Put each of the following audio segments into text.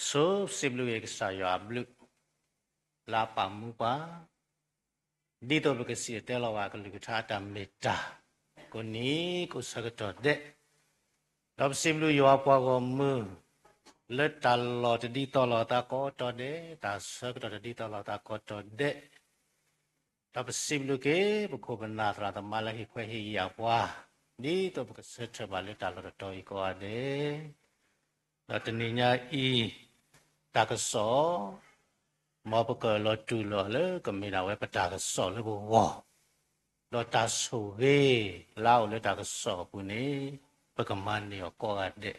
ဆိစံးဘျုးက့ၤကစၢ်ယွၤအဘျုး လၢအပာ်မူပှၤ ဒ်သိးပကစံၣ်တဲၤတဲလီၤဘၣ်အကလုၢ်ကထါအတၢ်မ့ၢ်တၢ် ကိးနံၤကိးဆၢကတီၢ်ဒဲး, ဒီးပစံးဘျုးယွၤပှၤဂီၢ်မုၢ် လၢတၢ်လီၢ်တဒ်သိးလိာ်သးကိးတီၤဒဲး, တၢ်ဆၢကတီၢ်တဒ်သိးလိာ်သးကိးတီၤဒဲး, ဒီးပစံးဘျုးက့ၤ ပခိၣ်ပနၢ်သရၣ်သမါလၢဟ့ၣ်ခွဲးဟ့ၣ်ယာ်ပှၤ ဒ်သိးပကဆၢထၢၣ်ဘၣ်လၢတၢ်လီၢ်တတီၤအံၤကိးဂၤဒဲး, ဒီးတနံၤညါအံၤ တၢ်ကစီၣ် မ်ပကအၢၣ်လီၤတူၢ်လိာ်လၢကမ့ၢ်ဒၣ်ဝဲပတၢ်ကစီၣ်လၢပဂီၢ်, ဒီးတၢ်ဆိၣ်ဂ့ၤလၢအအိၣ်လၢတၢ်ကစီၣ်အပူၤန့ၣ် ပကမၤန့ၢ်အီၤကိးဂၤဒဲး,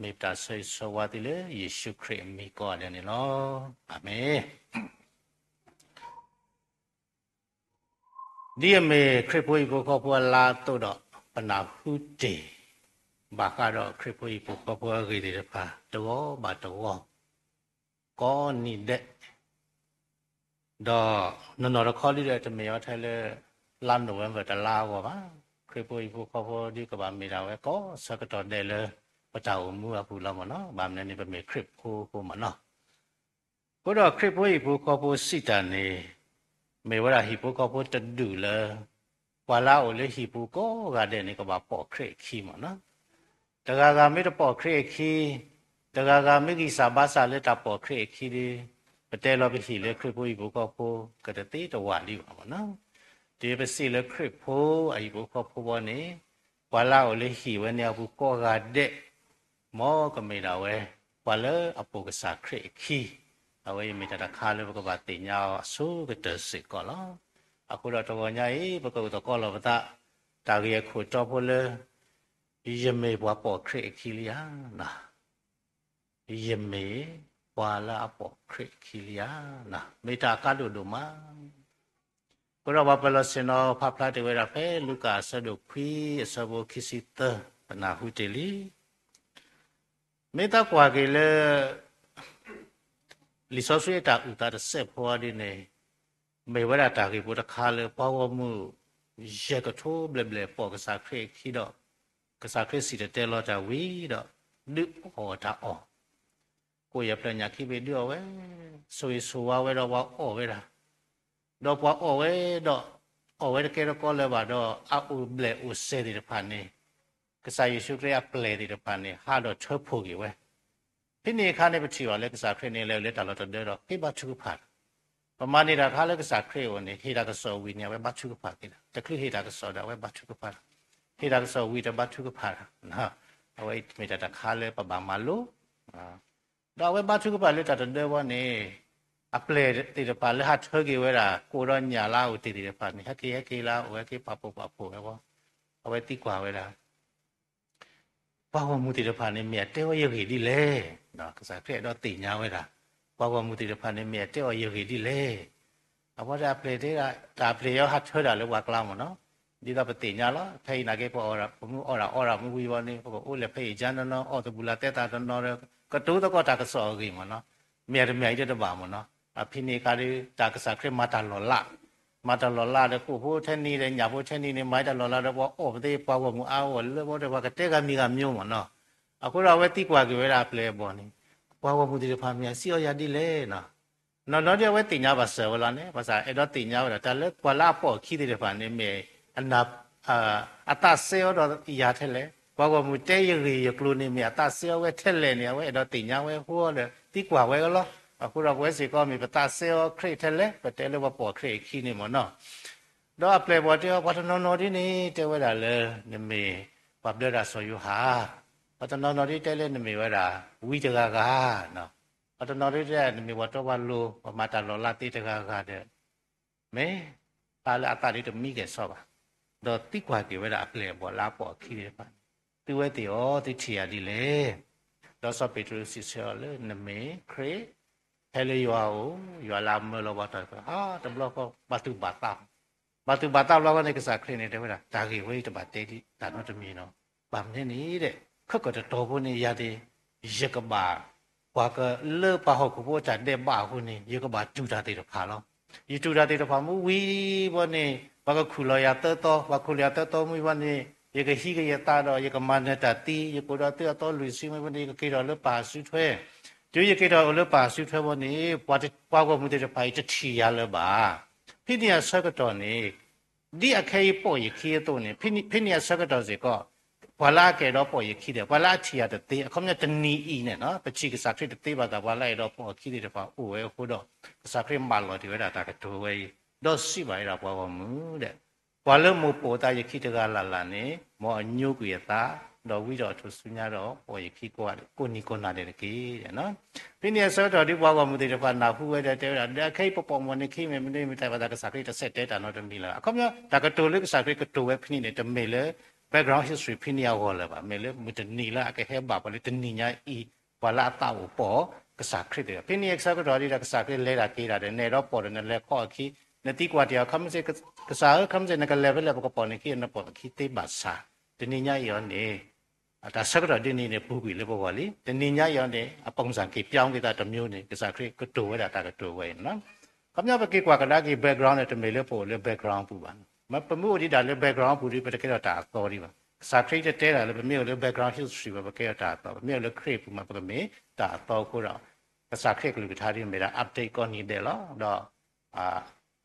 မ့ၢ်ပတၢ်ဆၢဂ့ၤဆၢဝါသုလၢယ့ၣ်ၡူးခရံာ်အမံၤကိးဂၤဒဲးန့ၣ်လီၤ. အၤမ့ၣ်. ဒ်အမ့ၢ်ခရံာ်ဖိဟံၣ်ဖိဃီဖိအလါအသိးဒီး ပနၢ်ဟူတ့ၢ် ဘၣ်ဃးဒီးခရံာ်ဖိဟံၣ်ဖိဃီဖိအဂ့ၢ်သ့ၣ်တဖၣ် တဂီၤဘၣ်တဂီၤ ကိးနံၤဒဲး, ဒီးနီၢ်နီၢ်တခီဒ်ဒီး တမ့ၢ်အီၤထဲလၢ လါ November တလါအဂီၢ်ဘၣ်. ခရံာ်ဖိဟံၣ်ဖိဃီဖိဒ်ကဘၣ်မ့ၢ်ဒၣ်ဝဲကိးဆၢကတီၢ်ဒဲးလၢ ပတၢ်အိၣ်မူအပူၤလီၤမ့ၢ်နီၤ, ဘၣ်မနုၤန့ၣ် ပမ့ၢ်ခရံာ်ဖိအဃိမ့ၢ်နီၤ. အဃိဒီးခရံာ်ဖိဟံၣ်ဖိဃီဖိစံးတၢ်န့ၣ် မ့ၢ်ဝဲဒၣ်ဟံၣ်ဖိဃီဖိတဒူၣ်လၢ ပှၤလၢအအိၣ်လၢဟံၣ်ပူၤကိးဂၤဒဲးန့ၣ် ကဘၣ်ပိာ်ခရံာ်အခံမ့ၢ်နီၤ. တဂၤဂၤမ့ၢ်တပိာ်ခရံာ်အခံ, တဂၤဂၤမ့ၢ်ဂံၢ်စၢ်ဘါစၢ်လၢတၢ်ပိာ်ခရံာ်အခံဒီး ပတဲလီၤပဟံၣ်လၢခရံာ်ဖိဟံၣ်ဖိဃီဖိ ကတသ့တဝၢ်ဒံးဘၣ်မ့ၢ်နီၤ. တုၤပစံးလၢခရံာ်ဖိအဟံၣ်ဖိဃီဖိဘီန့ၣ် ပှၤလၢအအိၣ်လၢဟံၣ်ဝဲန့ၣ်အပူၤကိးဂၤဒဲး မ်ကမ့ၢ်ဒၣ်ဝဲ ပှၤလၢအပိာ်ကစၢ်ခရံာ်အခံ, အဝဲအံၤမ့ၢ်တၢ်တခါလၢပကဘၣ်သ့ၣ်ညါအီၤအဆိကတၢၢ်စ့ၢ်ကီးလီၤ. အဃိဒီးတဂီၤညါအံၤ ပကအိၣ်သကိးလီၤပသး တၢ်ဂ့ၢ်အခိၣ်တီဖိလၢ ယမ့ၢ်ပှၤပိာ်ခရံာ်အခံလံဧါ. ယမ့ၢ်ပှၤလၢအပိာ်ခရံာ်အခံလံဧါ. မ့ၢ်တၢ်အကါဒိၣ်ဒိၣ်မး အဃိဒီးပှၤပၢၤလီၢ်ဆ့ၣ်နီၤဖးဖျါတ့ၢ်ဝဲဒၣ်ဖဲလူၤကၣ်အဆၢဒိၣ်ခွံ အဆၢဖိခံဆံသၢ ပနၢ်ဟူတ့ၢ်လံ. မ့ၢ်သးကွၢ်က့ၤလၢ လံာ်စီဆှံအတၢ်အုၣ်သးတစဲးဖိအီၤဒ်န့ၣ် မ့ၢ်ဝဲဒၣ်တၢ်ဂ့ၢ်ဖိတခါလၢပှၤဂီၢ်မုၢ် ယဲၢ်ကထိဘျဲၣ်ဘျဲၣ်ပိာ်ကစၢ်ခရံာ်အခံဒီး ကစၢ်ခရံာ်စံၣ်တဲၤတဲလီၤတၢ်ဝံၤဒီး ဒုးအီၣ်တၢ်အီၣ် ကိးယဲၢ်ဖျၢၣ်ညၣ်ခံဘ့ၣ်ဒုးအီၣ်ဝဲ, ဆိၣ်ဂ့ၤဆိၣ်ဝါဝဲဒီးပှၤအီၣ်ဝဲဒၣ်, ဒီးပှၤအီၣ်ဝဲဒီး အီၣ်ဝဲတကဲတကီလၢၤဘၣ်ဒီး အအိၣ်ဘျဲၣ်အိၣ်စဲၤသ့ၣ်တဖၣ်န့ၣ် ကစၢ်ယ့ၣ်ၡူးခရံာ်အပျဲၢ်သ့ၣ်တဖၣ်န့ၣ် ဟးဒီးထၢဖှိၣ်က့ၤဝဲ. ဖဲန့ၣ်အခါန့ၣ် ပထံၣ်ဘၣ်လၢကစၢ်ခရံာ်န့ၣ် လဲၤအိၣ်လၢတၢ်လီၢ်တဒၢဒီး ဃ့ဘါထုကဖၣ်တၢ်. ပမၤန့ၢ်တၢ်တခါလၢကစၢ်ခရံာ်အအိၣ်န့ၣ် ဟ့ၣ်တၢ်ကစီၣ်ဝံၤန့ၣ် အဝဲဘါထုကဖၣ်က့ၤတၢ်, တချုးဟ့ၣ်တၢ်ကစီၣ်ဒီး အဝဲဘါထုကဖၣ်တၢ်, ဟ့ၣ်တၢ်ကစီၣ်ဝံၤတဘါထုကဖၣ်တၢ်, အဝဲမ့ၢ်တၢ်တခါလၢပဘၣ်မၤလိ ဒီးအဝဲဘါထုကဖၣ်လၢတၢ်တဒၢဘီန့ၣ် အပျဲၢ်သ့ၣ်တဖၣ်လၢဟးထၢက့ၤဝဲဒၣ် ကိးဒီးညၣ်လၢအအိၣ်တ့ၢ်သ့ၣ်တဖၣ်န့ၣ် ဟဲက့ၤဟဲက့ၤလၢအအိၣ်ဝဲက့ၤပာ်ဖှိၣ်ပာ်ဖှိၣ်ဝဲဘီ, အဝဲသံကွၢ်ဝဲဒၣ် ပှၤဂီၢ်မုၢ်သ့ၣ်တဖၣ်န့ၣ် မ့ၢ်အတဲအီၤယဂ့ၢ်ဒ်လဲၣ်. ကစၢ်ခရံာ်အဲၣ်ဒိးသ့ၣ်ညါဝဲဒၣ် ပှၤဂီၢ်မုၢ်သ့ၣ်တဖၣ်န့ၣ် မ့ၢ်အတဲအီၤယဂ့ၢ်ဒ်လဲၣ်. အဝဲဒၣ်အပျဲၢ်တဲဒၣ် တၢ်အပျဲၢ်အီၤဟးထၢဒၣ်လၢပှၤကျါမ့ၢ်နီၤ, ဒ်သိးပသ့ၣ်ညါလီၤ. ဖဲအံၤနာ်က့ ပမ့ၢ်အီၣ်ဒၣ်အီဒၣ်မ့ၢ်ဝံၤဘီန့ၣ် ပကအိၣ်လၢဖဲအံၤကၠါနီၢ်နီၢ် အီၣ်သဘူၣ်လၢ်သဲသးနီၢ်နီၢ်ဒီး ကတိၤသကိးတၢ်ကစီၣ်အဂ့ၢ်မ့ၢ်နီၤ, မ့ၢ်တမ့ၢ်အံၤတဘၣ်မ့ၢ်နီၤ. အဖဲန့ၣ်အခါဒီး တၢ်ကစၢ်ခရံာ်မၤတၢ်လီၤလး, မၤတၢ်လီၤလးဒီး ကိၣ်ဖိထဲန့ၣ်ဒီး ညၣ်ဖိထဲန့ၣ်န့ၣ် မၤတၢ်လီၤလးဒီး ပှၤအီၣ်ပသ့ ပှၤဂီၢ်မုၢ်အါဂီၢ်လၢဘီဒီး ပှၤကတဲဂၤမံၤဂၤမံၤမ့ၢ်နီၤ. အဃိဒီးအဝဲသံကွၢ်က့ၤဝဲဒၣ်အပျဲၢ်အဘီၣ်န့ၣ် ပှၤဂီၢ်မုၢ်သ့ၣ်တဖၣ်မ့ၢ်အစံးအီၤယၤဒ်လဲၣ်နီၤ. နီၢ်နီၢ်ဒ်အဝဲသ့ၣ်ညါဘၣ်စၢၤဝဲလီၤန့ၣ် ဘၣ်ဆၣ်အဲၣ်ဒိးသ့ၣ်ညါဝဲဒၣ် တၢ်လၢပှၤလၢအပိာ်အခံသ့ၣ်တဖၣ်န့ၣ် မ့ၢ်အနၢ် အသးစဲအီၤဒီးယၤထဲလဲၣ်, ပှၤဂီၢ်မုၢ်တဲယဂ့ၢ်ယကျိၤန့ၣ် မ့ၢ်အသးစဲအီၤဝဲထဲလဲၣ်န့ၣ် အဝဲအဲၣ်ဒိးသ့ၣ်ညါဝဲအဃိဒီး သံကွၢ်ဝဲလီၤ. အဃိဒီးပဝဲစ့ၢ်ကီးမ့ၢ်ပသးစဲအီၤခရံာ်ထဲလဲၣ်, ပတဲလၢပှၤပိာ်ခရံာ်အခံန့ၣ်မ့ၢ်နီၤ. ဒီးအပျဲၢ်အဘီၣ်တဲအီၤ ပှၤတနီၤနီၤဒ်န့ၣ် တဲဝဲဒၣ်လၢ နမ့ၢ်ပှၤဘျၢတၢ်စီၤယိၤဟၣ်, ပှၤတနီၤနီၤဒ်တဲလၢနမ့ၢ်ဝဲဒၣ် ဝံတဂၤဂၤ, ပှၤတနီၤဒ်တဲ နမ့ၢ်ပှၤတီပှၤလိၤ ပှၤမၤတၢ်လီၤလးသ့တဂၤဂၤဒီး မ့ၢ်တၢ်လၢအသးဒ်တမံကဲၣ်ဆိးဘၣ်. ဒီးသံကွၢ်က့ၤဝဲဒၣ်အပျဲၢ်အဘီၣ်လၢအပိာ်အခံသ့ၣ်တဖၣ်န့ၣ် သုဝဲသ့ၣ်အီၤ သုထံၣ်ယၤဒ်လဲၣ်. ဒီးစီၤပ့းတရူးစံးဆၢအီၤလၢ နမ့ၢ်ခရံာ် ဖဲလၢယွၤအအိၣ် ယွၤလၢအမၢလီၤပှၤတီၢ်တဖၣ် အါ တဘျီဃီ ဘၣ်သူၣ်ဘၣ်သး ဘၣ်သူၣ်ဘၣ်သးဘျီဃီန့ၣ် ကစၢ်ခရံာ်န့ၣ် တဲဝဲဒၣ် တၢ်ဂ့ၢ်ဝဲအံၤတဘၣ်တဲဒံးတၢ်နီတမံၤနီၤ. ဘၣ်မနုၤန့ၣ်ဒီး ခဲကတတီၤဖိန့ၣ် ယၤန့ၣ် ယကဘၣ် ပှၤကလၢပှၤဟီၣ်ခိၣ်ဖိအတၢ်ဒဲးဘးအဃိန့ၣ် ယကဘၣ်တူၢ်တၢ်သ့ၣ်တဖၣ်လီၤ. ယတူၢ်တၢ်သ့ၣ်တဖၣ်မ့ၢ်ဝံၤဘီန့ၣ် ပှၤကခူၣ်လီၤယၤသၢသီ, ပှၤခူၣ်လီၤယၤသၢသီမ့ၢ်ဘီန့ၣ် ယကဟံးကယဲၢ်သးဒီး ယကမၤနၢၤတၢ်သံ, ယကအိၣ်ဒီးသုအသီလွံၢ်ဆံမ့ၢ်ဘီန့ၣ် ယကက့ၤထီၣ်လၢပၢ်စုထွဲ တုၤယက့ၤထီၣ်အိၣ်လၢပၢ်စုထွဲဘီန့ၣ် ပှၤဂီၢ်မုၢ်သ့ၣ်တဖၣ်အံၤတထံၣ်ယၤလၢၤဘၣ်. ဖဲန့ၣ်အဆၢကတီၢ်န့ၣ် ဒ်အခဲအံၤပိာ်ယခံအသိးန့ၣ် ဖဲန့ၣ်အဆၢကတီၢ်စ့ၢ်ကီး ပှၤလၢအကအဲၣ်ဒိးပိာ်ယခံသ့ၣ် ပှၤလၢအထံၣ်ယၤတသ့ အခီပညီတနံၤအံၤန့ၣ် ပထံၣ်ကစၢ်ခရံာ်တသ့ဘၣ်သး ပှၤလၢအအဲၣ်ဒိးပိာ်အခံသ့ၣ်တဖၣ်အိၣ်ဝဲအဃိဒီး ကစၢ်ခရံာ်မၢလီၤတ့ၢ်ဝဲဒၣ်တၢ်ကတိၤဝဲအံၤ ဒီးစံးဘၣ်ဝဲဒၣ်ပှၤဂီၢ်မုၢ်ဒီး ပှၤလၢမိၢ်ပိာ်အသးယခံတဂၤလၢ်လၢ်န့ၣ် မ်အညိကွံာ်အသး ဒီးဝံဒီးအထူၣ်စုညါဒီးပိာ်ယခံကိးဂၤဒဲး ကိးနံၤကိးနၤဒဲးတက့ၢ်. ဖဲန့ၣ်အဆၢကတီၢ်ဒ်ပှၤဂီၢ်မုၢ်သ့ၣ်တဖၣ်နၢ်ဟူဝဲဒီးတဲဝဲဒၣ် ဒီးအခဲအံၤပပိာ်မိၢ်န့ၣ်ခံမ့ၢ်မနုၤမ့ၢ်တၢ်ဘၣ်သး ကစၢ်ခရံာ်တဆဲးတဲတၢ်နီတမံၤလၢၤဘၣ်. အခီပညီ တၢ်ကတိၤလၢကစၢ်ခရံာ်ကတိၤဝဲဖဲန့ၣ်န့ၣ် တမ့ၢ်လၢ background history ဖဲန့ၣ်အဂီၢ်လၢၤဘၣ်. မ့ၢ်လၢမုၢ်တနံၤလၢအကဟဲဘၣ်ပှၤလၢတနံၤညါအံၤ ပှၤလၢအသးအိၣ်ပိာ်ကစၢ်ခရံာ်သ့ၣ်တဖၣ် ဖဲန့ၣ်အဆၢကတီၢ်ဒ်ဒီး ကစၢ်ခရံာ်လဲၤတၢ်က့ၤတၢ်ဒီး နအဲၣ်ဒိးပိာ်ဒီးနလဲၤခီအခံ နသံကွၢ်တ့ၢ်အီၤ ခီမ့ၢ်စ့ၢ် ကစၢ်ဧၢ ခီမ့ၢ်စ့ၢ် နကလဲၤဖဲလဲၣ် ပကပိာ်နခံ နပိာ်နခံသ့ဘၣ်ဆၣ် တနံၤညါအံၤအီၤန့ၣ် တၢ်ဆၢကတီၢ်ဒ်န့ၣ်န့ၣ် ပူၤကွံာ်လၢပဂီၢ်လံ. တနံၤညါအံၤအီၤန့ၣ် အပုံစံက့ၤပြောင်းက့ၤသးတမျိုးန့ၣ် ကစၢ်ခရံာ်ကတိၤဝဲဒၣ်တၢ်ကတိၤဝဲအံၤန့ၣ်လီၤ. အခီပညီ ပက့ၤကွၢ်ကဒါက့ၤ background န့ၣ် တမ့ၢ်လၢပအိၣ်လၢ background ပူၤဘၣ်. ပမ့ၢ်အိၣ်ဒံးဒၣ်လၢ background ပူၤဒီး ပတကဲထီၣ်တၢ်အသီဒံးဘၣ်. ကစၢ်ခရံာ်တတဲဒၣ်လၢ ပမ့ၢ်အိၣ်လၢ background history ဘၣ် ပကဲထီၣ်တၢ်အသီ, ပမ့ၢ်အိၣ်လၢခရံာ်အပူၤမး ပကမ့ၢ်တၢ်အသီအဃိဒီး ကစၢ်ခရံာ်အကလုၢ်ကထါဒ်မ့ၢ်ဒၣ် update ကိးနံၤဒဲးလီၤ. ဒီး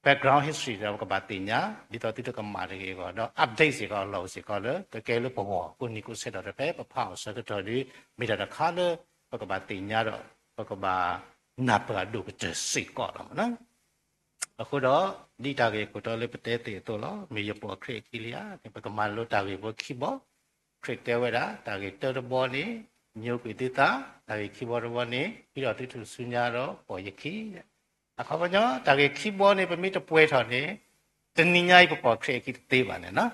background history ဒီးပကဘၣ်သ့ၣ်ညါ ဒ်သိးသုတကမၣ်တဂ့ၤအဂီၢ် ဒီး update စ့ၢ်ကီးအလီၢ်အိၣ်စ့ၢ်ကီးလၢ ကကဲလၢပဂီၢ် ကိးနံၤကိးဆဲးဒီးတဖဲ ပဖးအီၤဆၢကတီၢ်ဒီး မ့ၢ်တၢ်တခါလၢ ပကဘၣ်သ့ၣ်ညါဒီး ပကဘၣ်နၢ်ပၢၢ်အဒိၣ်ကတၢၢ်စ့ၢ်ကီးလီၤ. အဃိဒီး ဒ်တၢ်ဂ့ၢ်ခိၣ်တီလၢပတဲသ့ၣ်အသိးလီၤ. မ့ၢ်ယပိာ်ခရံာ်အခံလံဧါန့ၣ် ပကမၤလိတၢ်ဂ့ၢ်ဖိခံဘီ. ခရံာ်တဲဝဲဒၣ် တၢ်ဂ့ၢ်တၢတဘီန့ၣ် ညိကွံာ်သုသး, တၢ်ဂ့ၢ်ခံဘီတဘီန့ၣ် ဟံးထီၣ်သုထူၣ်စုညါဒီးပိာ်ယခံ. အခီပညီ တၢ်ဂ့ၢ်ခံဘီန့ၣ် ပမ့ၢ်တပှဲၤထီၣ်န့ၣ် တနံၤညါအံၤပပိာ်ခရံာ်အခံတသ့ဘၣ်န့ၣ်လီၤ.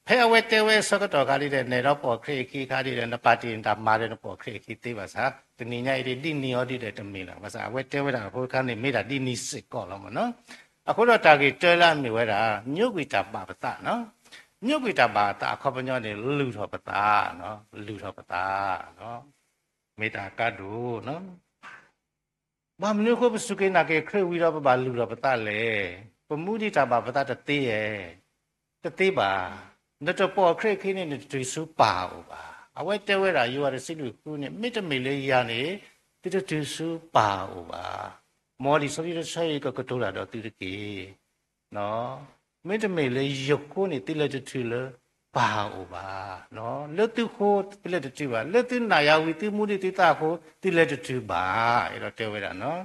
ဖဲအဝဲတဲဝဲအဆၢကတီၢ်ခါဒ်ဒီး နအဲၣ်ဒိးပိာ်ခရံာ်အခံအခါဒ်ဒီး နပာ်တ့ၢ်နတၢ်မၤဒီးနပိာ်ခရံာ်အခံသ့ဘၣ်ဆၣ် တနံၤညါအံၤဒ် ဒ်န့ၣ်အီၤဒ်ဒီးတမ့ၢ်လၢၤ. ဘၣ်ဆၣ်အဝဲတဲဝဲဒၣ်အဖိတခါန့ၣ် မ့ၢ်ဒၣ်ဒ်န့ၣ်စ့ၢ်ကီးလီၤမ့ၢ်နီၤ. အဃိဒီးတၢ်ဂ့ၢ်တၢလၢအမ့ၢ်ဝဲဒၣ် ညိကွံာ်တၢ်ဘၣ်ပသးနီၤ. ညိကွံာ်တၢ်ဘၣ်ပသးအခီပညီန့ၣ် လုၢ်ထီၣ်ပသး, လုၢ်ထီၣ်ပသး, မ့ၢ်တၢ်ကါဒိၣ်နီၤ. ဘၣ်မနုၤအဃိ ပစူၢ်က့ၤနာ်က့ၤခရံာ်ဝံၤဒီး ပဘၣ်လုၢ်ထီၣ်ပသးလဲၣ်. ပမူဒံးတၢ်ဘၣ်ပသးတသ့ဧါ. တသ့ဘၣ်. နတပိာ်ခရံာ်အခံန့ၣ် နတတုၤဆူပၢ်အအိၣ်ဘၣ်. အဝဲတဲဝဲဒၣ် ယိၤဟၣ်တဆံလွံၢ်ဃုန့ၣ် မ့တမ့ၢ်လၢယၤန့ၣ် သုတတုၤဆူပၢ်အအိၣ်ဘၣ်. မ်လံာ်စီဆှံတဆၢအံၤ ကကတိၤတၢ်ဒီးသုတက့ၢ်. မ့တမ့ၢ်လၢယဃိန့ၣ် သုလဲၤတတုၤလၢပၢ်အအိၣ်ဘၣ်. လၢသုဃိသုလဲၤတတုၤဘၣ်, လၢသုနာ်ယၤဝံၤ သုမူဒံးသုသးအဃိ သုလဲၤတတုၤဘၣ်. အဲၣ်ဒိးတဲဝဲဒၣ်နီၤ.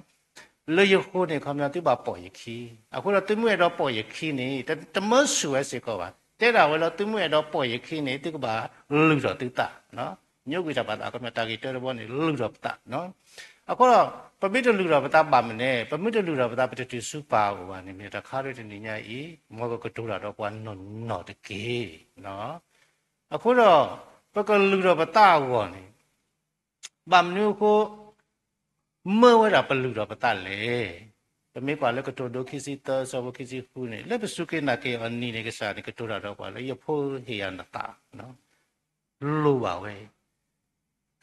လၢယဃိန့ၣ် ခီပညီသုဘၣ်ပိာ်ယခံ, အဃိဒီးသုမ့ၢ်အဲၣ်ဒိးပိာ်ယခံန့ၣ် တမၢဆူၣ်ဝဲစ့ၢ်ကီးဘၣ်. တဲဒၣ်ဝဲလၢသုမ့ၢ်အဲၣ်ဒိးပိာ်ယခံန့ၣ် သုကဘၣ်လုၢ်ထီၣ်သုသး. ညိကွံာ်တၢ်ဘၣ်သး အခီပညီ တၢ်ဂ့ၢ်တၢတဘီန့ၣ် လုၢ်ထီၣ်ပသး. အဃိဒီး ပမ့ၢ်တလုၢ်ထီၣ်ပသးဘၣ်မနုၤလဲၣ်, ပမ့ၢ်တလုၢ်ထီၣ်ပသး ပတတုၤဆူပၢ်အအိၣ်ဘၣ်န့ၣ် မ့ၢ်တၢ်ခါဒ်တနံၤညါအံၤ မ်ကကတိၤတၢ်ဒီးပှၤနီၢ်နီၢ်တက့ၢ်. အဃိဒီး ပကလုၢ်ထီၣ်ပသးအဂီၢ်န့ၣ် ဘၣ်မနုၤအဃိ မၢဝဲဒၣ်ပလုၢ်ထီၣ်ပသးလဲၣ်. ပမ့ၢ်ကွၢ်လၢကတိၤဒိခံဆံသၢ အဆၢဖိခံဆံဃုန့ၣ် လၢပစူၢ်က့ၤနာ်က့ၤအီၤနံၤန့ၣ် ကစၢ်န့ၣ်ကတိၤတၢ်ဒီးပှၤလၢ ယဖိဟ့ၣ်ယၤနသး လိၣ်ဘၣ်ဝဲ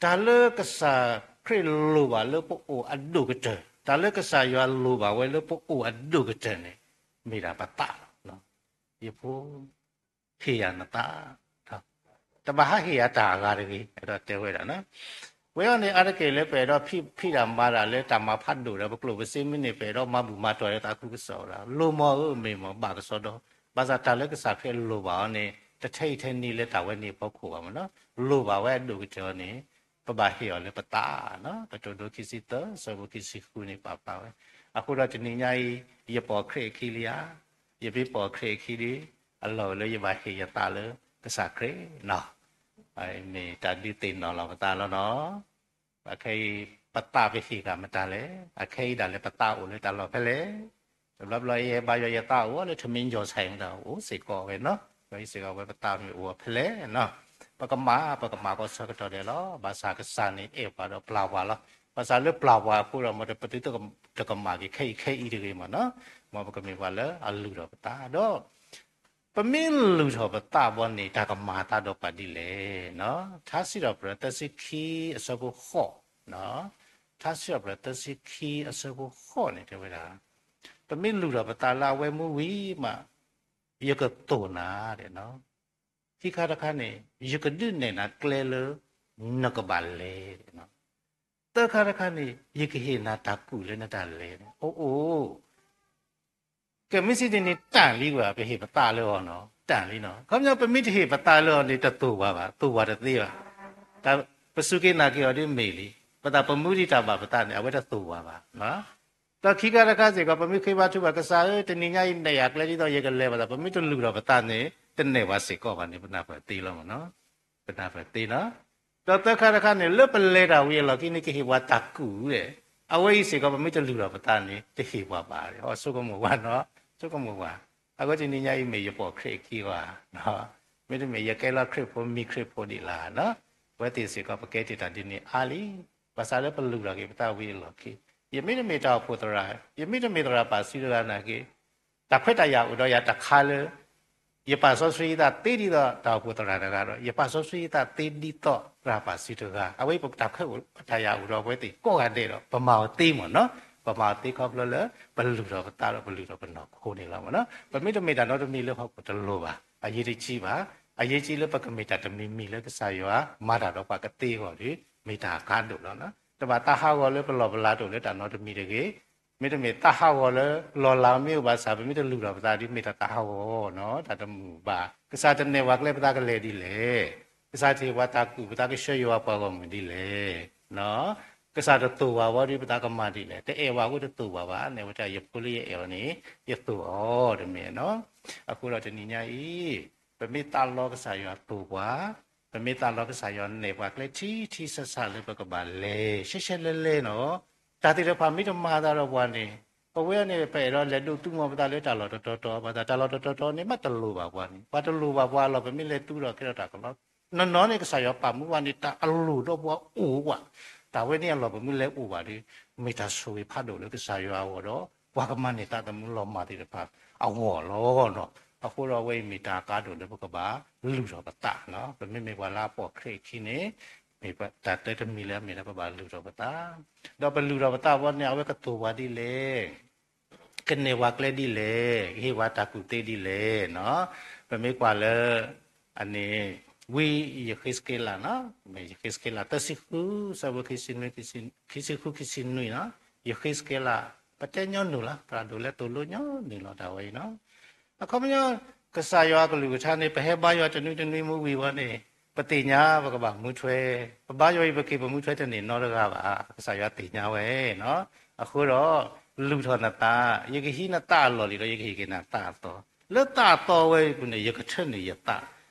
တၢ်လၢကစၢ်ခရံာ်လိၣ်ဘၣ်လၢပအိၣ်အဒိၣ်ကတၢၢ်, တၢ်လၢကစၢ်ယွၤလိၣ်ဘၣ်ဝဲလၢပအိၣ်အဒိၣ်ကတၢၢ်န့ၣ် မ့ၢ်ဒၣ်ပသးလီၤ. ယဖိ ဟ့ၣ်ယၤနသး, တဘၣ်ဟးဟ့ၣ်ယၤတၢ်အဂၤတဂ့ၤ, အဲၣ်ဒိးတဲဝဲဒၣ်နီၤ. ဝဲအံၤန့ၣ် အါတက့ၢ်လၢပအဲၣ်ဒိးဖံးတၢ်မၤတၢ်လၢတၢ်မၤဖးဒိၣ်ဒီး ပကျိၣ်ပစ့မ့ၢ်န့ၢ် ပအဲၣ်ဒိးမၤဘူၣ်မၤတီၢ်လၢသးခုကစီၣ်ဝဲဒၣ် လိၣ်မီၤဧၢ မ့ၢ်မီၤဘၣ်ကစီဒီ, ဘၣ်ဆၣ်တၢ်လၢကစၢ်ခရံာ်လိၣ်ဘၣ်အီၤန့ၣ် တထဲအံၤထဲနံၤလၢတၢ်ဝဲန့ၣ်အဖီခိၣ်ဘၣ်မ့ၢ်နီၤ, လိၣ်ဘၣ်ဝဲအဒိၣ်ကတၢၢ်အီၤန့ၣ် ပဘၣ်ဟ့ၣ်အီၤလၢပသးနီၤ. ကတိၤဒိခံဆံသၢ အဆၢဖိခံဆံဃုန့ၣ် ပာ်ဖျါဝဲ, အဃိဒီးတနံၤညါအံၤ ယပိာ်ခရံာ်အခံလံဧါ, ယမ့ၢ်ပိာ်ခရံာ်အခံဒီး အလီၢ်အိၣ်လၢယဘၣ်ဟ့ၣ်ယသးလၢကစၢ်ခရံာ်နီၤ. မ့ၢ်တၢ်ဒုးသ့ၣ်နီၣ်လီၤပသးလီၤနီၤ. အခဲအံၤ ပသးပဟ့ၣ်ဃာ်မတၤလဲၣ်, အခဲအံၤဒၣ်လဲာ်ပသးအိၣ်လၢတၢ်လီၢ်ဖဲလဲၣ်. တဘျီဘျီအံၤ ဟဲဘါယွၤယသးအိၣ်လၢထမင်းကျော်ဆိုင်မတၤ အိၣ်စ့ၢ်ကီးဝဲနီၤ. ဒီးအံၤစ့ၢ်ကီးဝဲပသးမ့ၢ်အိၣ်ဖဲလဲၣ်နီၤ. ပကမၣ် ပကမၣ်ကီးဆၢကတီၢ်ဒဲးလီၤ. ဘၣ်ဆၣ်ကစၢ်န့ၣ်အဲၣ်ပှၤဒီးပျၢ်ပှၤလီၤ. ဘၣ်ဆၣ်လၢပျၢ်ပှၤအဃိဒီး မ်ပသုတကမၣ်က့ၤခဲအံၤခဲအံၤတဂ့ၤမ့ၢ်နီၤ. မ်ပကမ့ၢ်ပှၤလၢအလုၢ်ထီၣ်ပသးဒီး ပမ့ၢ်လုၢ်ထီၣ်ပသးဘီန့ၣ် တၢ်ကမၤအသးဒီးပှၤဒ်လဲၣ်နီၤ. ထါစံးထီၣ်ပတြၢၤသၢဆံခံအဆၢဖိဃိး, ထါစံးထီၣ်ပတြၢၤသၢဆံခံအဆၢဖိဃိးန့ၣ် တဲဝဲဒၣ်, ပမ့ၢ်လုၢ်ထီၣ်ပသးလၢအဝဲမူဝံၤမး ယကသိၣ်နၤဒဲးနီၤ. ခံခါတခါန့ၣ် ယကဒုးနဲၣ်နၤကျဲလၢနကဘၣ်လဲၤဒဲးနီၤ. သၢခါတခါန့ၣ် ယကဟ့ၣ်နၤတၢ်ကူၣ်လၢနတၢ်လဲၤန့ၣ် အိၣ်အိၣ် ကမ့ၢ်စံးဒ်န့ၣ် တၢ်လံဝဲ ပဟ့ၣ်ပသးလၢအီၤနီၤ တၢ်လံနီၤ. ခီပညီ ပမ့ၢ်တဟ့ၣ်ပသးလၢအီၤန့ၣ် တသိၣ်ပှၤဘၣ်, သိၣ်ပှၤတသ့ဘၣ်. ပစူၢ်က့ၤနာ်က့ၤအီၤဒ်မ့ၢ်လံ, ပသးပမူဒံးတၢ်ဘၣ်ပသးန့ၣ် အဝဲတသိၣ်ပှၤဘၣ်. ဒီးခံခါတခါစ့ၢ်ကီး ပမ့ၢ်ဃ့ဘါထုကဖၣ် ကစၢ်ဧၢ တနံၤညါအံၤ နဲၣ်ယၤကျဲဒ်သိးယကလဲၤဘၣ်သး ပမ့ၢ်တလုၢ်ထီၣ်ပသးန့ၣ် တနဲၣ်ပှၤစ့ၢ်ကီးဘၣ်န့ၣ် ပနၢ်ပၢၢ်သ့လီၤမ့ၢ်နီၤ. ပနၢ်ပၢၢ်သ့နီၤ. ဒီးသၢခါတခါန့ၣ် လၢပလဲၤတၢ်ဝံၤအလီၢ်ခံန့ၣ် ကဟ့ၣ်ပှၤတၢ်ကူၣ်ဝဲ, အဝဲအံၤစ့ၢ်ကီး ပမ့ၢ်တလုၢ်ထီၣ်ပသးန့ၣ် တဟ့ၣ်ပှၤဘၣ်. အဆိကမိၣ်ဝဲနီၤ, ဆိကမိၣ်ဝဲ. အဃိတနံၤညါအံၤ မ့ၢ်ယပိာ်ခရံာ်အခံဘၣ်, မ့တမ့ၢ် ယကဲလီၤခရံာ်ဖိ မံခရံာ်ဖိဒံးလၢ်နီၤ. အဝဲသ့ၣ်စ့ၢ်ကီး ပကဲတ့ၢ်တၢ်ဒ်န့ၣ်အါလံ. ဘၣ်ဆၣ်လၢပလုၢ်ထီၣ်က့ၤပသးဝံၤအလီၢ်ခံ, ယမ့တမ့ၢ်တၢ်အိၣ်ဖှိၣ်သရၣ်, ယမ့တမ့ၢ်သရၣ်ပာ်စုတဂၤနာ်က့, တၢ်ခွဲးတၢ်ယာ်အိၣ်ဒီးယၤတခါလၢ ယပာ်စီဆှံယသးသ့ဒ်သိးတၢ်အိၣ်ဖှိၣ်သရၣ်တဂၤဒီး ယပာ်စီဆှံယသးသ့ဒ်သိးသရၣ်ပာ်စုတဂၤ, အဝဲအံၤပတၢ်ခွဲးတၢ်ယာ်အိၣ်ဒီးအဝဲသ့ၣ်ကိးဂၤဒဲးဒီး ပမၤအီၤသ့မ့ၢ်နီၤ. ပမၤအီၤသ့ခီဖျိလၢ ပလုၢ်ထီၣ်ပသးဒီးပလုၢ်ထီၣ်ပနီၢ်ခိန့ၣ်လီၤမ့ၢ်နီၤ. ပမ့တမ့ၢ်တၢ်နီတမံၤလၢဟီၣ်ခိၣ်တလိၤဘၣ်, အရေးတကြီးဘၣ်. အရေးကြီးလၢပကမ့ၢ်တၢ်တမံၤမံၤလၢကစၢ်ယွၤမၤတၢ်ဒီးပှၤကသ့အဂီၢ်ဒီး မ့ၢ်တၢ်အကါဒိၣ်လီၤ. တဘၣ်သးဟးဂီၤလၢပလီၢ်ပလၤတအိၣ်လၢတၢ်နီတမံၤတဂ့ၤ. မ့တမ့ၢ်သးဟးဂီၤလၢ လီၢ်လၤမ့ၢ်အိၣ်ဘၣ်ဆၣ် ပမ့ၢ်တလုၢ်ထီၣ်ပသးဒီး မ့ၢ်တၢ်သးဟးဂီၤနီၤ, တၢ်တမုာ်ဘၣ်. ကစၢ်တနဲၣ်ပှၤကျဲပသးကလဲၤဒ်လဲၣ်. ကစၢ်တဟ့ၣ်ပှၤတၢ်ကူၣ် ပသးကဆှၢယွၤပှၤဂီၢ်မုၢ်ဒ်လဲၣ်. ကစၢ်တသိၣ်ပှၤဝဲဒီး ပသးကမၤဒ်လဲၣ်. တအဲၣ်ပှၤအဃိတသိၣ်ပှၤဘၣ်, နဲၣ်ဝဲတၢ် ယဖိလၢယအဲၣ်အီၤန့ၣ် ယသိၣ်အီၤတမ့ၢ်နီၤ. အဃိဒီးတနံၤညါအံၤ ပမ့ၢ်သးလီကစၢ်ယွၤသိၣ်ပှၤ, ပမ့ၢ်သးလီကစၢ်ယွၤနဲၣ်ပှၤကျဲထံထံဆးဆးလၢပကဘၣ်လဲၤ ရှဲရှဲလဲလဲနီၤ. တၢ်သ့ၣ်တဖၣ်မ့ၢ်တမၤသးဒီးပှၤန့ၣ် ပဝဲန့ၣ် ပအဲၣ်ဒိးလဲၤဒိးသူမီၤပသးလၢတၢ်လီၢ်တတီၤတီၤဘၣ်ဆၣ် တၢ်လီၢ်တတီၤတီၤန့ၣ် ဘၣ်တလိၣ်ဘၣ်ပှၤန့ၣ်, ပှၤတလိၣ်ဘၣ်ပှၤအလီၢ် ပမ့ၢ်လဲၤသူဒီးကဲထီၣ်တၢ်ကလီ. နီၢ်နီၢ်န့ၣ် ကစၢ်ယွၤပာ်မူပှၤန့ၣ် တၢ်အလိၣ်ဒီးပှၤအိၣ်ပှၤ, တၢ်ဝဲန့ၣ်အလီၢ်ပမ့ၢ်လဲၤအိၣ်ဘၣ်ဒီး မ့ၢ်တၢ်ဆိၣ်ဂ့ၤဖးဒိၣ်လၢကစၢ်ယွၤအဂီၢ်ဒီး ပှၤကမၤန့ၢ်သးသမူလီၤမၢ်သ့ၣ်တဖၣ်အဂီၢ်လီၤ. အဃိဒီးအဝဲအံၤမ့ၢ်တၢ်အကါဒိၣ်လၢပကဘၣ်လုၢ်ထီၣ်ပသး, ပမ့မ့ၢ်ပှၤလၢအပိာ်ခရံာ်အခံန့ၣ် မ့ၢ်တၢ်တၢတမံၤလၢအမ့ၢ်လၢပဘၣ်လုၢ်ထီၣ်ပသး, ဒီးပလုၢ်ထီၣ်ပသးဘီန့ၣ် အဝဲကသိၣ်ပှၤဒ်လဲၣ်, ကနဲၣ်ပှၤကျဲဒ်လဲၣ်, ကဟ့ၣ်ပှၤတၢ်ကူၣ်သ့ဒ်လဲၣ်နီၤ. ပမ့ၢ်ကွၢ်လၢ အန့ၣ် ဝံယဃ့းစက့လးနီၤ, ယဃ့းစက့လး သၢဆံဃု ဆၢဖိခံဆံဃု ခံဆံနွံနီၤ, ယဃ့းစက့လး ပတဲညီနုၢ်လီၤ, သရၣ်ဒိၣ်လဲသိၣ်လိညီနုၢ်လီၤတၢ်ဝဲအံၤနီၤ. အခီပညီ ကစၢ်ယွၤအကလုၢ်ကထါန့ၣ် ပဟဲဘါယွၤတနွံတနွံမ့ၢ်ဝံၤဝဲန့ၣ် ပသ့ၣ်ညါပကဘၣ်မူထွဲ, ပဘါယွၤအံၤပက့ၤပမူထွဲတန့ၢ်နီတဂၤဘၣ်, ကစၢ်ယွၤသ့ၣ်ညါဝဲနီၤ. အဃိဒီး လုၢ်ထီၣ်နသး, ယကဟံးနသးအလီၢ်လံဒီး ယကဟ့ၣ်က့ၤနသးအသီ, လၢသးအသီဝဲအပူၤန့ၣ် ယကထၢနုာ်ယသး,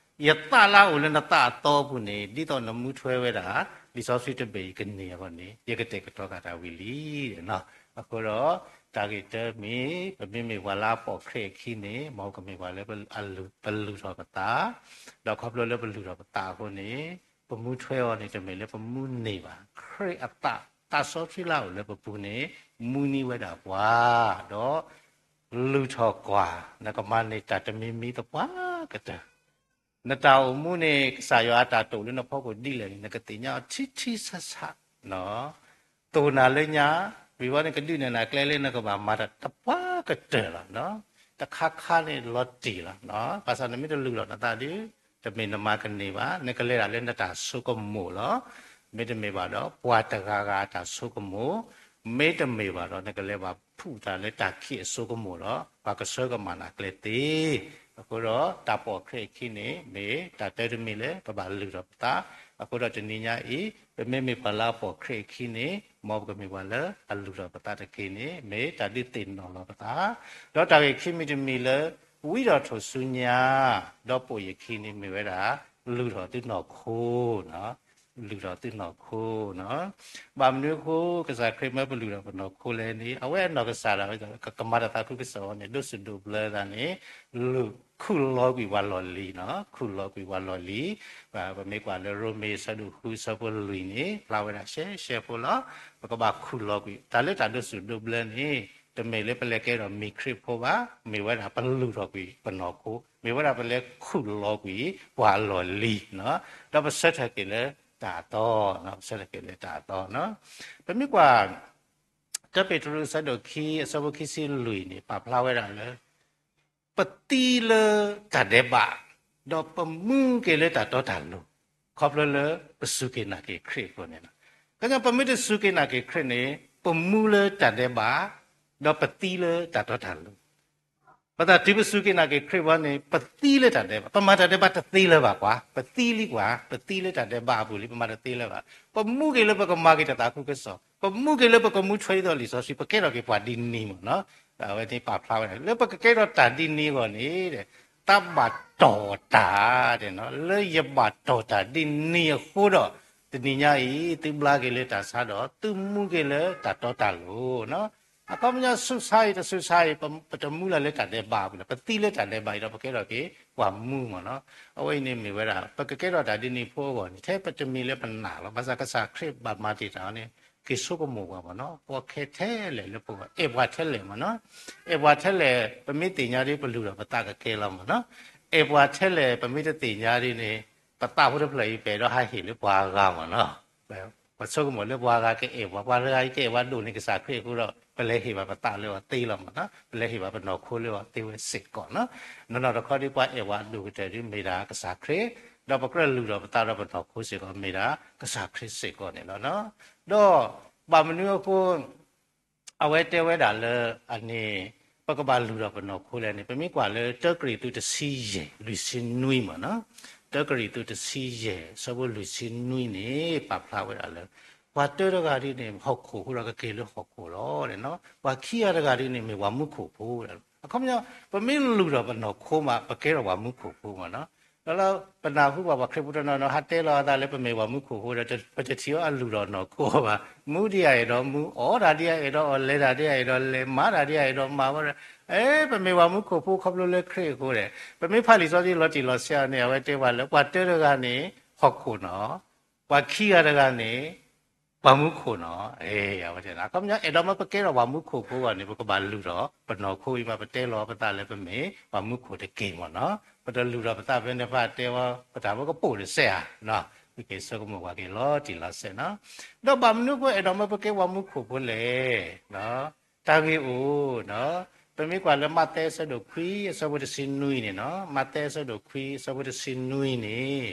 ယသးလၢအအိၣ်လၢနသးအသီအပူၤန့ၣ် ဒ်သိးနမူထွဲဝဲဒၣ် လံာ်စီဆှံတဘ့ၣ်အံၤကန့ၢ်အဂီၢ်န့ၣ် ယကတဲာ်ကတီၤဃာ်တၢ်ဝံၤလံနီၤ. အဃိဒီး တၢ်ဂ့ၢ်တၢမ့ၢ် ပမ့မ့ၢ်ပှၤလၢအပိာ်ခရံာ်အခံန့ၣ် မ်ပကမ့ၢ်ပှၤလၢ ပလုၢ်ထီၣ်ပသး, ဒီးခီဖျိလၢပလုၢ်ထီၣ်ပသးအဃိန့ၣ် ပမူထွဲအီၤန့ၣ် တမ့ၢ်လၢပမူန့ၢ်ဘၣ်, ခရံာ်အသး သးစီဆှံလၢအအိၣ်လၢပပူၤန့ၣ် မူန့ၢ်ဝဲဒၣ်ပှၤ, ဒီး လုၢ်ထီၣ်ကွၢ် နကမၤန့ၢ်တၢ်တမံၤမံၤသပှၢ်ကတၢၢ် နတၢ်အိၣ်မူန့ၣ် ကစၢ်ယွၤအတၢ်တိာ်လၢနဖီခိၣ်ဒ်လဲၣ်န့ၣ် နကသ့ၣ်ညါအီၤထံထံဆးဆးနီၤ. သိၣ်နၤလၢညါ, ဝံၤဝဲန့ၣ် ကဒုးနဲၣ်နၤကျဲလၢနကဘၣ်မၤတၢ်သပှၢ်ကတၢၢ်လီၤ. တခါခါန့ၣ်လီၤတံၢ်လီၤ. ဘၣ်ဆၣ်နမ့ၢ်တလုၢ်လီၤနသးဒီး တမ့ၢ်နမၤကန့ၢ်ဘၣ်, နကလဲၤဒၣ်လၢနတၢ်ဆိကမိၣ်လီၤ. မ့တမ့ၢ်ဘၣ်ဒီး ပှၤတဂၤဂၤအတၢ်ဆိကမိၣ်, မ့တမ့ၢ်ဘၣ်ဒီး နကလဲၤဘၣ်ဖုးတၢ်လၢတၢ်ခံးအဆိကမိၣ်ဒီး ပှၤကဆှၢကမၤနၤကျဲသ့. အဃိဒီး တၢ်ပိာ်ခရံာ်အခံန့ၣ် မ့ၢ်တၢ်တၢတမံၤလၢပဘၣ်လုၢ်ထီၣ်ပသး. အဃိဒီးတနံၤညါအံၤ ပမ့မ့ၢ်ပှၤလၢအပိာ်ခရံာ်အခံန့ၣ် မ်ပကမ့ၢ်ပှၤလၢအလုၢ်ထီၣ်ပသးတက့ၢ်န့ၣ် မ့ၢ်တၢ်ဒုးသ့ၣ်နီၣ်လီၤပသး. ဒီးတၢ်ဂ့ၢ်ခံမံၤတမံၤလၢ ဝံဒီးထိၣ်ဆူညါ ဒီးပိာ်ယခံန့ၣ် မ့ၢ်ဝဲဒၣ် လုၢ်ထီၣ်သုနီၢ်ခိနီၤ. လုၢ်ထီၣ်သုနီၢ်ခိနီၤ. ဘၣ်မနုၤအဃိ ကစၢ်ခရံာ်မၢပလုၢ်ထီၣ်ပနီၢ်ခိလဲၣ်န့ၣ် အဝဲအနီၢ်ကစၢ်ဒၣ်ဝဲ ကမၤတၢ်သးခုကစီၣ်န့ၣ် ဒိးစူၣ်ဒိးဘျၢသးန့ၣ် လုၢ်ခူၣ်လီၤကွံာ်ပှၤလီၢ်လံၤနီၤ. ခူၣ်လီၤကွံာ်ပှၤလီၢ်လံၤ. ပမ့ၢ်ကွၢ်လၢရိမ့ၤအဆၢဒိၣ်ဃုအဆၢဖိလွံၢ်န့ၣ် ဖျါဝဲဒၣ်ရှဲရှဲဖိလီၤ. ပကဘၣ်ခူၣ်လီၤကွံာ် တၢ်လၢတၢ်ဒိးစူၣ်ဒိးဘျၢန့ၣ် တမ့ၢ်လၢပလဲၤကဲထီၣ်မံၤခရံာ်ဖိဘၣ်, မ့ၢ်ဝဲဒၣ်ပလုၢ်ထီၣ်ကွံာ်ပနီၢ်ခိ, မ့ၢ်ဝဲဒၣ်ပလဲၤခူၣ်လီၤကွံာ်ပှၤလီၢ်လံၤနီၤ. ဒီးပဆၢထၢၣ်က့ၤလၢတၢ်အသီ, ပဆၢထၢၣ်က့ၤလၢတၢ်အသီနီၤ. ပမ့ၢ်ကွၢ် တၢပ့းတရူးအဆၢဒိၣ်ခံ အဆၢဖိခံဆံလွံၢ်န့ၣ် ပာ်ဖျါဝဲဒၣ်လၢ ပသံလၢတၢ်ဒဲးဘး, ဒီးပမူက့ၤလၢတၢ်တီတၢ်လိၤ, ခီဖျိလၢပစူၢ်က့ၤနာ်က့ၤခရံာ်အဃိန့ၣ်လီၤ. ခီပညီ ပမ့ၢ်တစူၢ်က့ၤနာ်က့ၤခရံာ်န့ၣ် ပမူလၢတၢ်ဒဲးဘး, ဒီးပသံလၢတၢ်တီတၢ်လိၤ. ဘၣ်ဆၣ်တုၤပစူၢ်က့ၤနာ်က့ၤခရံာ်ဘၣ်န့ၣ် ပသံလၢတၢ်ဒဲးဘး, ပမၤတၢ်ဒဲးဘးတသ့လၢၤဘၣ်ကွၢ်, ပသံလံကွၢ်, ပသံလၢတၢ်ဒဲးဘးအပူၤလံ, ပမၤတသ့လၢၤဘၣ်. ပမူက့ၤလၢပကမၤက့ၤတၢ်သးခုကစီၣ်, ပမူက့ၤလၢပကမူထွဲဒ်သိးလံာ်စီဆှံ, ပကဲထီၣ်က့ၤပှၤဒ်န့ၣ်မ့ၢ်နီၤ. အဝဲသ့ၣ်ပာ်ဖျါဝဲဒၣ် လၢပကကဲထီၣ်တၢ်ဒ်န့ၣ်အဂီၢ်န့ၣ် တၢ်ဘၣ်တီၢ်တၢ်, လၢယဘၣ်တီၢ်တၢ်ဒ်န့ၣ်အဃိဒီး တနံၤညါအံၤ သုဘျါက့ၤလၢတၢ်ဆါဒီး သုမူက့ၤလၢတၢ်တီတၢ်လိၤ. အခီပညီ ဆူးဆါအံၤ တဆူးဆါအံၤ ပတမူလၢၤလၢတၢ်ဒဲးဘးအပူၤလီၤ, ပသံလၢတၢ်ဒဲးဘးအံၤဒီး ပကဲထီၣ်က့ၤပှၤမူမ့ၢ်နီၤ. အဝဲအံၤန့ၣ်မ့ၢ်ဝဲဒၣ် ပကကဲထီၣ်တၢ်ဒ်န့ၣ်ဖိအဂီၢ်န့ၣ် ထဲပတမ့ၢ်လၢပနာ်လီၤ. ဘၣ်ဆၣ်ကစၢ်ခရံာ်ဘၣ်မၤတ့ၢ်တၢ်အီၤန့ၣ် က့ၤဆိကမိၣ်ပှၤမ့ၢ်နီၤ, ပိာ်ခဲထဲလဲၣ်လၢပဂီၢ်, အဲၣ်ပှၤထဲလဲၣ်မ့ၢ်နီၤ. အဲၣ်ပှၤထဲလဲၣ် ပမ့ၢ်သ့ၣ်ညါဒ် ပလုၢ်ဒီးပသးကကဲလီၤမ့ၢ်နီၤ. အဲၣ်ပှၤထဲလဲၣ် ပမ့ၢ်တသ့ၣ်ညါဒ်န့ၣ် ပသးဖိတဖျၢၣ်အံၤ ပအဲၣ်ဒိးဟးဟ့ၣ်လၢပှၤဂၤမ့ၢ်နီၤ. ပဆိကမိၣ်လၢပှၤဂၤကအဲၣ်ပှၤ, ပှၤဂၤအံၤကအဲၣ်ပှၤဒိၣ်န့ၣ် ကစၢ်ခရံာ်အဃိဒီး ပလဲၤဟ့ၣ်ဘၣ်ပသးလၢအီၤသ့လီၤမ့ၢ်နီၤ, ပလဲၤဟ့ၣ်ဘၣ်ပနီၢ်ခိလၢအီၤသ့ဝဲစ့ၢ်ကီးနီၤ. နီၢ်နီၢ်တခီဒ်ပှၤအဲၣ်ပှၤဒိၣ်ကတၢၢ်ဒ် မ့ၢ်ဒၣ်ကစၢ်ခရံာ်, ဒီးပကြၢးလုၢ်ထီၣ်ပသးဒီးပနီၢ်ခိစ့ၢ်ကီး မ့ၢ်ဒၣ်ကစၢ်ခရံာ်စ့ၢ်ကီးန့ၣ်လီၤ. ဒီးဘၣ်မနုၤအဃိ အဝဲတဲဝဲဒၣ်လၢအန့ၣ် ပကဘၣ်လုၢ်ထီၣ်ပနီၢ်ခိလဲၣ်န့ၣ် ပမ့ၢ်ကွၢ်လၢ တၢကရံၣ်သူးတဆံယဲၢ် လွံၢ်ဆံနွံမ့ၢ်နီၤ, တၢကရံၣ်သူးတဆံယဲၢ် အဆၢဖိလွံၢ်ဆံနွံန့ၣ် ပာ်ဖျါဝဲဒၣ်လၢ ပှၤတၢတဂၤဒ်န့ၣ် ဟီၣ်ခိၣ်အဃိဒီးကက့ၤလၢဟီၣ်ခိၣ်လီၤ. ပှၤခံဂၤတဂၤဒ်န့ၣ် မ့ၢ်ပှၤမူခိၣ်ဖိ, အခီပညီ ပမ့ၢ်လုၢ်ထီၣ်ပနီၢ်ခိမး ပကဲထီၣ်ပှၤမူခိၣ်ဖိမ့ၢ်နီၤ. ဒီးလၢပနၢ်ဟူဘၣ်ပှၤခရံာ်ဖိတနီၤနီၤ ဟးတဲလီၤအသးလၢပမ့ၢ်ပှၤမူခိၣ်ဖိဒီး ပတထံၣ်အီၤအလုၢ်ထီၣ်နီၢ်ခိဘၣ်, မူဒ်အအဲၣ်ဒိးမူ, အီၣ်တၢ်ဒ်အအဲၣ်ဒိးအီၣ်, လဲၤတၢ်ဒ်အအဲၣ်ဒိးလဲၤ, မၤတၢ်ဒ်အအဲၣ်ဒိးမၤဝဲဒီး အဲ ပမ့ၢ်ပှၤမူခိၣ်ဖိခီဖျိလၢခရံာ်အဃိဒီး ပမ့ၢ်ဖးလံာ်စီဆှံလီၤတံၢ်လီၤဆဲးအီၤန့ၣ် အဝဲတဲပှၤလၢ ပှၤတၢတဂၤန့ၣ် ဟီၣ်ခိၣ်နီၤ, ပှၤခံဂၤတဂၤန့ၣ် ပှၤမူခိၣ်နီၤ. အခီပညီ အဲၣ်ဒိးမ့ၢ်ပကဲထီၣ်ပှၤမူခိၣ်ဖိအဂီၢ်န့ၣ် ပကဘၣ်လုၢ်ထီၣ်ပနီၢ်ခိအံၤမး ပတဲလီၤပသးလၢပမ့ၢ်ပှၤမူခိၣ်တက့ၢ်မ့ၢ်နီၤ. ပတလုၢ်ထီၣ်ပသးဖဲန့ၣ် ပတဲဝဲ ပတၢ်ဖိကပိာ်တစဲးဧါ, ပက့ၤဆိကမိၣ်ပှၤက့ၤလီၤတံၢ်လီၤဆဲးနီၤ. ဒီးဘၣ်မနုၤအဃိ အဲၣ်ဒိးမ့ၢ်ပကဲပှၤမူခိၣ်ဖိလဲၣ် တၢ်ဂ့ၢ်အိၣ်, ပမ့ၢ်ကွၢ်လၢမးသဲအဆၢဒိၣ်ခွံ အဆၢဖိတဆံနွံန့ၣ်နီၤ, မးသဲအဆၢဒိၣ်ခွံ အဆၢဖိတဆံနွံန့ၣ်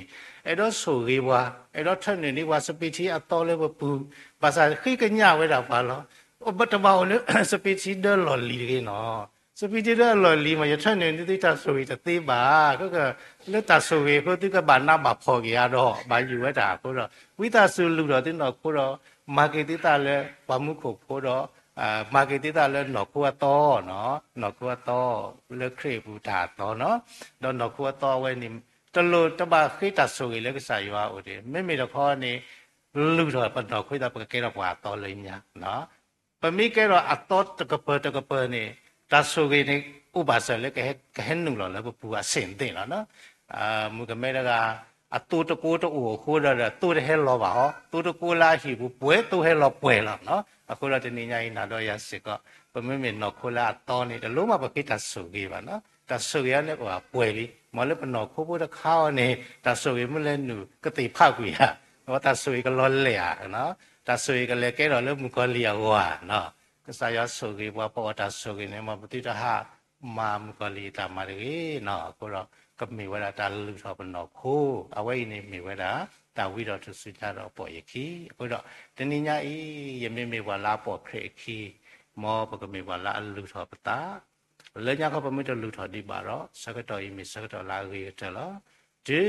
အဲၣ်ဒိးဆိၣ်ဂ့ၤပှၤ, အဲၣ်ဒိးထၢနုာ်န့ၢ်ပှၤစပံးထံအသီလၢပပူၤ, ဘၣ်ဆၣ်ဃ့ကညးဝဲဒၣ်ပှၤလီၤ. တဘၣ်အိၣ်လၢ စပံးထံဒၢလီၢ်လံၤတဂ့ၤနီၤ. စပံးထံဒၢအလီၢ်လံၤမး ယထၢနုာ်န့ၢ်သုတၢ်ဆိၣ်ဂ့ၤတသ့ဘၣ်, လၢတၢ်ဆိၣ်ဂ့ၤအဃိ သုကဘၣ်နးဘၣ်ဖှီၣ်က့ၤဧါဒီး ဘၣ်ယိၣ်ဝဲတၢ်အဃိဒီး ဝံသးစူၤလုၢ်ထီၣ်သုနီၢ်ခိဒီး မၤက့ၤသုသးလၢပှၤမူခိၣ်ဖိဒီး မၤက့ၤသုသးလၢနီၢ်ခိအသီနီၤ, နီၢ်ခိအသီလၢခရံာ်အပူၤတၢ်အသီနီၤ. ဒီးနီၢ်ခိအသီအဝဲန့ၣ် တလိၣ်တဘၣ်ဃ့တၢ်ဆိၣ်ဂ့ၤလၢကစၢ်ယွၤအအိၣ်တဂ့ၤ, မ့မ့ၢ်တခီန့ၣ် လုၢ်ထီၣ်ပနီၢ်ခိအသီ ပကကဲထီၣ်ပှၤအသီလၢညါ ပမ့ၢ်ကဲထီၣ်အသီတကပၤတကပၤန့ၣ် တၢ်ဆိၣ်ဂ့ၤန့ၣ် အိၣ်ဘၣ်စၢၤလၢကဟဲနုာ်လီၤလၢပပူၤအဆ့ၣ်သ့ၣ်လီၤ. မုၣ်ကမဲတဂၤ အသိတကိးတအိၣ်အဃိဒီး သိတဟဲလီၤဘၣ်အီၤ, သိတကိးလၢအဟံၣ်ပူၤပှဲၤ သိဟဲလီၤပှဲၤလီၤ. အဃိဒီးတနံၤညါအံၤ နၤဒီးယၤစ့ၢ်ကီး ပမ့မ့ၢ်နီၢ်ခိလၢအသီန့ၣ် တလိၣ်မးပဃ့တၢ်ဆိၣ်ဂ့ၤဘၣ်နီၤ. တၢ်ဆိၣ်ဂ့ၤအံၤန့ၣ်အိၣ်ပှဲၤလံ, မ်လၢပနီၢ်ခိဖိတခါအံၤန့ၣ် တၢ်ဆိၣ်ဂ့ၤမ့ၢ်လဲၤနုာ်ကသ့ၣ်ဖးကွံာ်ဧါ, တၢ်ဆိၣ်ဂ့ၤကလီၤလဲၢ်ဧါ, တၢ်ဆိၣ်ဂ့ၤကလဲၤကဲထီၣ်လၢမုၣ်ကီၤလံၢ်အဂီၢ်ဧါ. ကစၢ်ယွၤဆိၣ်ဂ့ၤပှၤ ပအီၣ်တၢ်ဆိၣ်ဂ့ၤန့ၣ် မ်ပသုတဟးမၤမုၣ်ကီၤလံၢ်အတၢ်မၤတဂ့ၤနီၤ. အဃိဒီး ကမ့ၢ်ဝဲဒၣ်တၢ်လုၢ်ထီၣ်ပနီၢ်ခိ, အဝဲအံၤန့ၣ်မ့ၢ်ဝဲဒၣ် တၢ်ဝံထီၣ်ထူၣ်စုညါဒီးအပိာ်ယခံ. အဃိဒီး တနံၤညါအံၤ ယမ့မ့ၢ်ပှၤလၢအပိာ်ခရံာ်အခံ မ်ပကမ့ၢ်ပှၤလၢအလုၢ်ထီၣ်ပသး, လၢညါခီပမ့ၢ်တလုၢ်ထီၣ်ဒံးဘၣ်ဒီး ဆၢကတီၢ်အံၤမ့ၢ်ဆၢကတီၢ်လၢအဂ့ၤကတၢၢ်လီၤ. တုၤ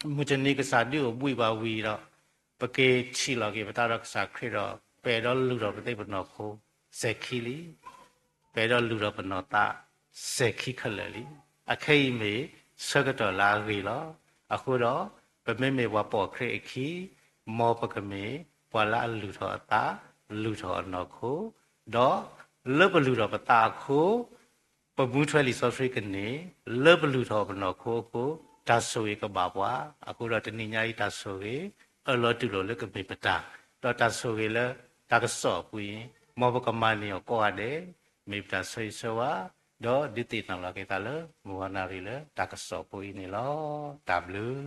မုၢ်တနံၤကစၢ်ဒုးအိၣ်ဘှံးဘၣ်ဝံၤဒီး ပက့ၤထံၣ်လီၤက့ၤပသးဒီးကစၢ်ခရံာ်ဒီး ပအဲၣ်ဒိးလုၢ်ထီၣ်ပသးပနီၢ်ခိ စဲၤခံလံ. ပအဲၣ်ဒိးလုၢ်ထီၣ်ပနီၢ်သး စဲၤခံခဲလၢာ်လံ. အခဲအံၤမ့ၢ်ဆၢကတီၢ်လၢအဂ့ၤလီၤ. အဃိဒီး ပမ့မ့ၢ်ပှၤပိာ်ခရံာ်အခံ မ်ပကမ့ၢ်ပှၤလၢအလုၢ်ထီၣ်အသး, လုၢ်ထီၣ်အနီၢ်ခိ, ဒီးလၢပလုၢ်ထီၣ်ပသးအဃိ ပမူထွဲလံာ်စီဆှံကန့ၢ်, လၢပလုၢ်ထီၣ်ပနီၢ်ခိအဃိ တၢ်ဆိၣ်ဂ့ၤကဘၣ်ပှၤ. အဃိဒီးတနံၤညါအံၤတၢ်ဆိၣ်ဂ့ၤ အၢၣ်လီၤတူၢ်လိာ်လၢကမ့ၢ်ပတၢ်, ဒီးတၢ်ဆိၣ်ဂ့ၤလၢတၢ်ကစီၣ်အပူၤအံၤ မ်ပကမၤန့ၢ်အီၤကိးဂၤဒဲး မ့ၢ်ပတၢ်ဆၢဂ့ၤဆၢဝါ, ဒီးဒုးသ့ၣ်နီၣ်လီၤက့ၤသးလၢမုၢ်ဂီၤနၣ်ရံၣ်လၢတၢ်ကစီၣ်အပူၤအံၤန့ၣ်လီၤ. တၢ်ဘျုး